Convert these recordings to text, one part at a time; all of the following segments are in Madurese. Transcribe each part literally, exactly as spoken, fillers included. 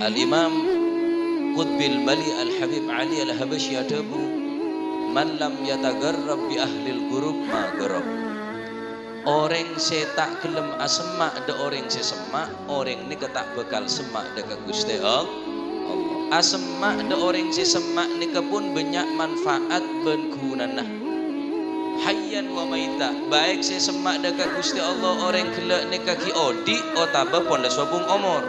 Al-Imam Qutbil Mali Al-Habib Ali Al-Habasyi adhâbu, "Man lam yatagharrab bi ahlil ghurub ma gharrab." Orèng sè ta' ghellem asemma' dâ' orèng sè semma', orèng nèka ta' bhâkal semma' dâ' ka Ghustè Allah. Asemma' dâ' orèng sè semma' nèka pon bânnya' manfaat bân ghunana. Hayyan wa maita, baik sè semma' dâ' ka Ghustè Allah orèng ghellâ' nèka ghi' odi' otabâ pon la sobung omor.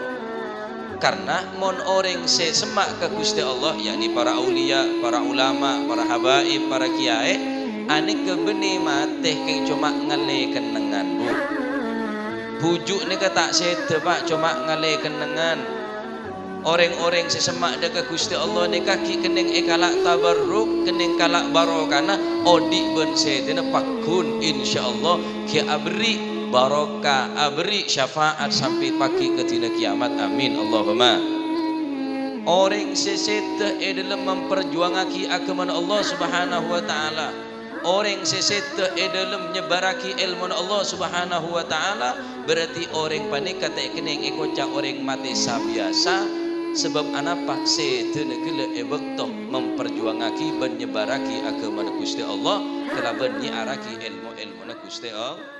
Karna mon orèng sè semma' ka Ghustè Allah, yakni para auliya, para ulama, para habaib, para kiyaè, anèka bânnè matè kèng coma ngallè kennengngan, Bu. Buju' nèka ta' sèdhâ, Pa', coma ngallè kennengngan. Orèng-orèng sè semma' dâ' ka Ghustè Allah nèka ghi' kennèng èkala' tabarruk, kennèng kala' barokana, odi' bân sèdhâna pagghun, insyaallah, ghi' aberri' barokah, aberri' syafaat sampè' paghi' ka dina kiyamat. Amin, Allahumma. Orèng sè sèdhâ è dhâlem memperjuangaghi aghâmana Allah Subhanahu wa Ta'ala, orèng sè sèdhâ è dhâlem nyebbarraghi èlmona Allah Subhanahu wa Ta'ala, berarti orèng panèka ta' kennèng èkoca' orèng matè sabiyasa. Sabâb anapa? Sèdhâna ghellâ' è bâkto memperjuangaghi bân nyebbarraghi aghâmana Ghustè Allah kalabân nyiarraghi èlmo-èlmona Ghustè Allah.